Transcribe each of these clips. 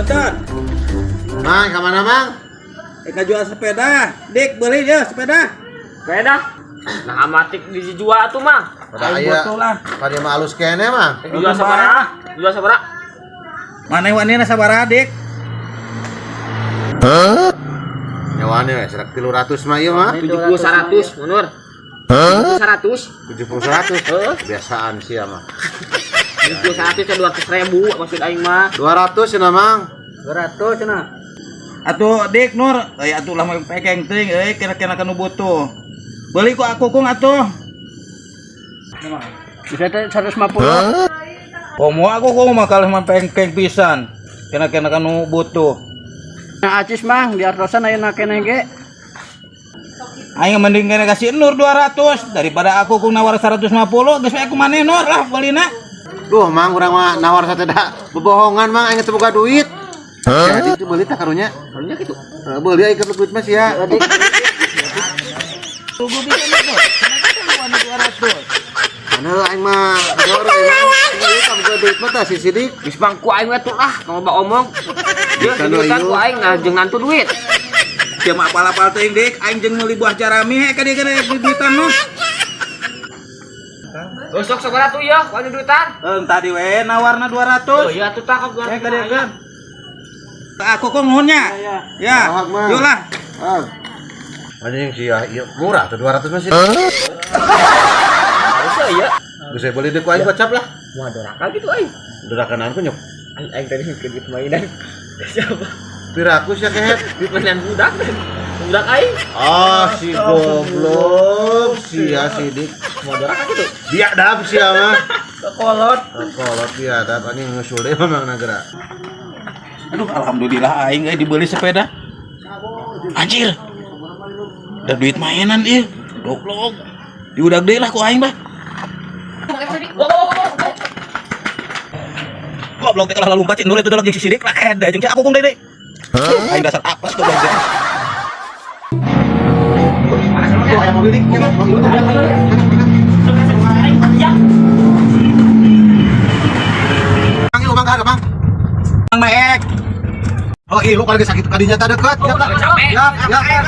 Punten. Mang, ka mana, Mang? Jual sepeda. Dik, beli ya sepeda. Sepeda. Nah, amatik dijual tuh, Mang. Pada Aing aya. butuh lah. Pada mah alus kene, Mang. Jual sabaraha? Jual sabaraha? Mana wanina sabaraha, Dik? Nyawane we 300 mah ieu mah. 70 100, mundur. 70 100. 70 100. Heeh. Kebiasaan sih ya mah. 70 100 ke 200 ribu maksud aing mah. 200 cenah, Mang. 200 cenah. Atuh Dik Nur, euy atuh lah pekeng teuing euy kira-kira kanu butuh. Beli ku aku kung atuh. Bisa teh 150. Komo aku kung mah kalah mah pengkeng pisan. Kena-kena kanu butuh. Nah acis Mang di artosan ayeuna keneh ge. Aing mending kena kasih Nur 200 daripada aku kung nawar 150 geus we aku maneh Nur lah belina. Duh, Mang, urang mah nawar sateda bebohongan, Mang, aing teu boga duit. Jadi itu beli tah karunya. Karunya gitu. Heeh, beli aing duit mah sia. Tunggu bisa Nur. Kenapa 200? Mana aing mah kador aing mah. Duit tah boga duit mah tah si Sidik. Geus bang ku aing we tuh lah, kamu ba omong. Dia Duitan duitan ayo. ku aing nah jeung nantu duit. Dia mah apal-apal teuing Dik, aing jeung meuli buah jarami he ka dieu kana duitan mah. Geus sok sabaraha tuh ya, ku aing duitan. Tadi we nawarna 200. Oh iya tuh tah ka Eh ka dieu kan. Aku kung nuhun nya. Ya. Ahak, Mang. Yuk lah. Ah. Anjing sia, ieu murah tuh 200 mah sih. Harusnya iya. Bisa beli deh ku aing gocap lah. Wah, doraka gitu aing. Doraka naon ku nyok. Aing aing tadi ke duit mainan. Siapa? Piraku sia kehet. Duit mainan budak. Budak aing. Ah, si goblok, sia Sidik. Mau doraka gitu. Biadab sia mah. Kolot. Kolot biadab anjing ngusul deui mah Mang Nagara. Aduh, alhamdulillah aing euy dibeli sepeda. Anjir. Da duit mainan ieu. Goblok. Diudag deui lah ku aing bah. Goblok teh kalah lompat cik Nur itu dolok jeung si Sidik lah eda jeung si aku kung deui. Aing dasar apes goblok teh. Tuh aya mobil dik. Mang, ieu Mang ka Mang. Mang Maek. Oh, iya, lu kalau lagi sakit kadinya tak dekat. Ya, ya, ya, ya.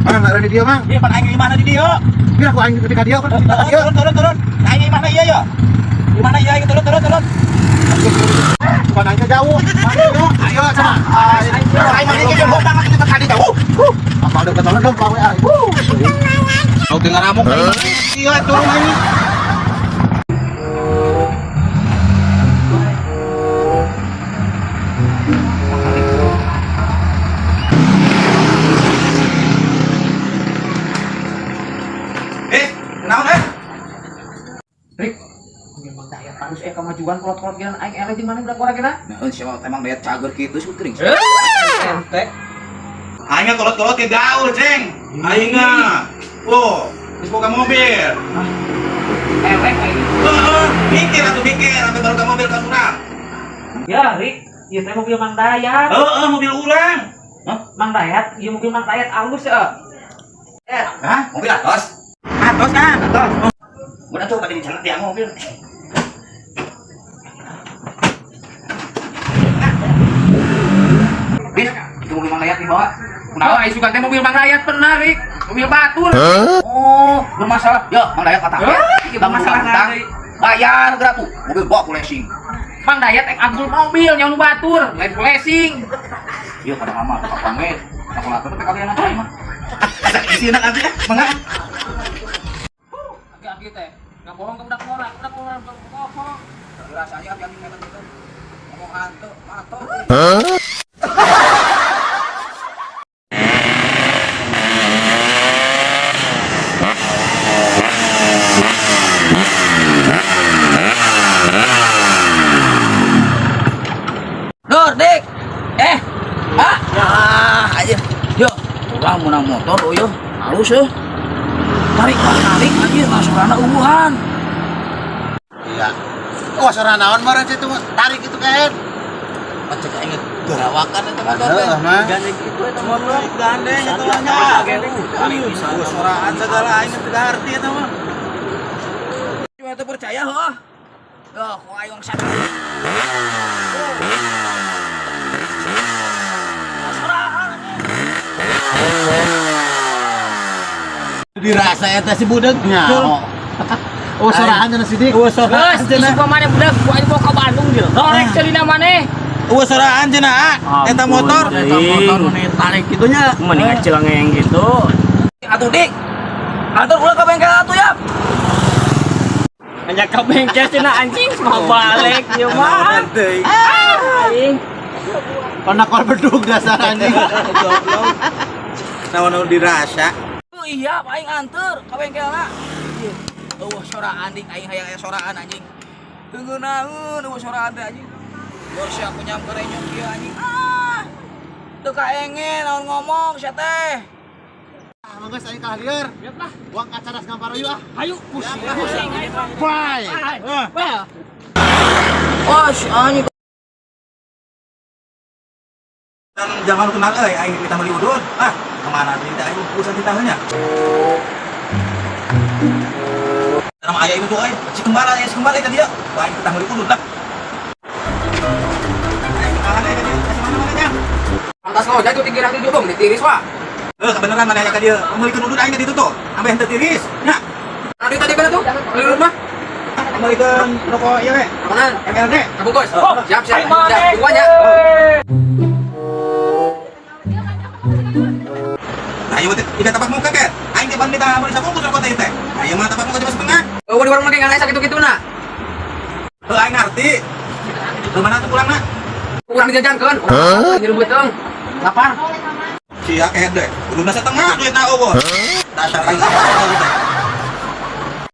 Mang, ada di dia, Mang. Ieu pan aing imahna di dieu. Biar aku aing ketika dia, kan ketika dia. Turun turun turun. Aing imahna ieu ya. Imahna ieu aing turun turun turun. Bukan aingnya jauh. Mang, ayo, ayo, sama. Aing mah ieu botang atuh ka dieu jauh. Apa ada ketolong dong, Pak WA. Mau dengar amuk aing. Iya turun aing. Naon eh? Rik, memang daya panus kemajuan kolot-kolot gina aing eleh jeung mana budak orang gina. Nah, siapa emang daya cager kitu sih kering. Ente. Aing kolot-kolot ke gaul, Ceng. Aing mah. Oh, geus boga mobil. Eleh aing. Heeh, mikir atuh mikir sampai baru ke mobil ka surang. Ya, Rik, ieu teh mobil Mang Dayat. Heeh, mobil urang. Hah? Mang Dayat, ieu mobil Mang Dayat alus ya. Hah? Mobil atos? Atos kan? Atos. Udah tuh pada di jalan tiang mobil. Rik, itu mobil Mang Dayat dibawa. Kunaon aing suka teh mobil Mang Dayat pernah, Rik. Mobil batur. Oh, bermasalah. Ya, Mang Dayat kata. Kita masalah utang. Bayar gerak tuh. Mobil bawa ku leasing. Mang Dayat ek agul mobil nyawa nu batur, lain ku leasing. Iya, kadang lama kapan we. Sakola teh PKB anak aing mah. Asa isina nanti ya, mangga. Aki-aki teh, nggak bohong ke budak ngora, budak ngora bohong. Rasanya aki-aki ngeten gitu. Ngomong hantu, mato. Nur, Dik. Ah, ah, aja. Yo, urang menang motor, oh yo, halus yo. Tarik, tarik, aja langsung anak ubuhan. Iya. Oh, suara naon bareng situ tarik itu kan. Pacek aing gerawakan eta motor teh. Heeh, Mang. Gandeng itu eta motor. Gandeng eta mah nya. Soraan segala aing teu arti eta mah. Cuma itu percaya heuh. Duh, ku aing satu. Soraan anjing. Dirasa eta si budak. Nya. Oh, soraan cenah sidik. Eueuh soraan Geus, cenah. isu maneh budak, ku aing bawa ka Bandung dia. Rorek celina maneh. Eueuh soraan cenah ah. Eta motor. Eta motor meni tarik kitu nya. Mendingan cilengeng gitu. Atuh dik. Antar ulah ka bengkel atuh ya. Hanya ke bengkel cenah anjing mau balik ieu mah. Anjing. Panakol bedug dasar anjing. Goblok. Naon-naon dirasa. Oh iya, aing anter ka bengkelna. Eueuh soraan dik aing hayang aya soraan anjing. Teu ngeunaheun eueuh soraan teh anjing. Bor sia aku nyamper renyok kieu anjing. Ah. Teu kaenge naon ngomong sia teh. Ah, mangga aing kalah lieur. Buang kaca das ngampar yuk ah. Ayo pusing pusing. Bye. Wah, si anjing. Dan jangan kenal euy aing kita meuli udud. Ah, kemana deui teh aing urusan kita nya. Nama ayah itu tuh euy, si kembali ya si kembali tadi ya. Wah, aing kita meuli udud lah. Aing kemana deui tadi? Kasih mana mana nya? Pantas ngojek tuh tinggi rang dudung ditiris wa. Eh, kebenaran mana aya ka dieu? Meulikeun udud aing tadi tuh. Ambe henteu tiris. Nya, Nanti tadi kan tuh, beli rumah. meulikeun rokok ieu we. Makanan. MLD. Kabungkus. Siap, siap. Siap, tungguan ya. Nah, ieu teh tidak tapak muka ke. Aing teh ban minta meuli sabungkus rokok teh teh. Nah, ieu mah tapak muka cuma setengah. Oh, di warung lagi nggak sakit gitu nak. Heuh, aing ngarti. Ke mana tuh pulang nak? Kurang dijajankeun. Hah? Nyiru beuteung. Lapar. Sia kehed deh. Kuduna setengah duitna eueuh. Dasar aing teh.